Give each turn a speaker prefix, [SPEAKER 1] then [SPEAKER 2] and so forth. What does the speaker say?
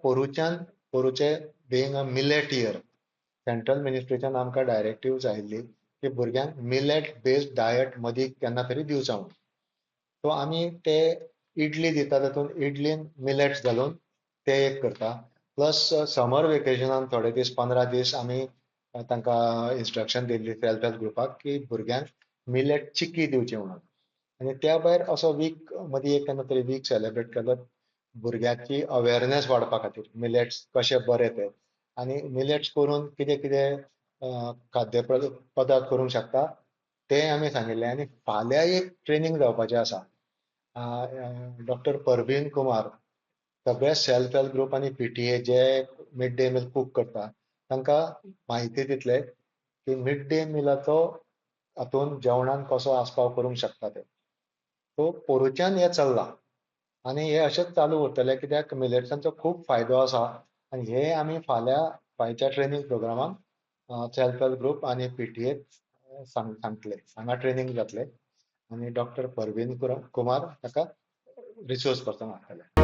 [SPEAKER 1] पोरूच्यान, पोरूचे being a millet year, central मिनिस्ट्रीच्यान आमकां directives आयिल्ली की भुरग्यांक मिलेट बेस्ड डायट मदीं केन्ना तरी दिवचो म्हणून. सो आमी ते इडली दिता, तातूंत इडलीन मिलेट्स घालून ते एक करता. प्लस समर वेकेशनान थोडे दीस, 15 दीस आमी तांकां इन्स्ट्रक्शन दिल्ली सेल्फ हेल्प ग्रुपाक की भुरग्यांक मिलेट चिक्की दिवची म्हणून. आनी त्या भायर असो वीक मदीं एक केन्ना तरी वीक सेलिब्रेट केलो भुरग्यांची अवेरनेस वाडपा खातीर, मिलेट्स कशे बरे ते आनी मिलेट्स करून कितें कितें खाद्य पदार्थ करूंक शकता ते आमी सांगिल्लें. आनी फाल्यां एक ट्रेनींग जावपाचें आसा. डॉक्टर परवीन कुमार सगळे सेल्फ हेल्प ग्रुप आनी PTA जे मिड डे मील कूक करता तांकां म्हायती दितले की मिड डे मिलाचो हातून जेवणान कसो आस्पाव करूंक शकता ते. सो पोरूच्यान हें चल्लां आनी हें अशेंच चालू उरतलें, कित्याक मिलेट्सांचो खूब फायदो आसा. आनी हे आमी फाल्यां फायच्या ट्रेनींग प्रोग्रामाक सेल्फ हेल्प ग्रुप आनी PTA सांगतले. हांगा ट्रेनींग जातले आनी डॉक्टर परवीन कुमार ताका रिसोर्स पर्सन आसतले.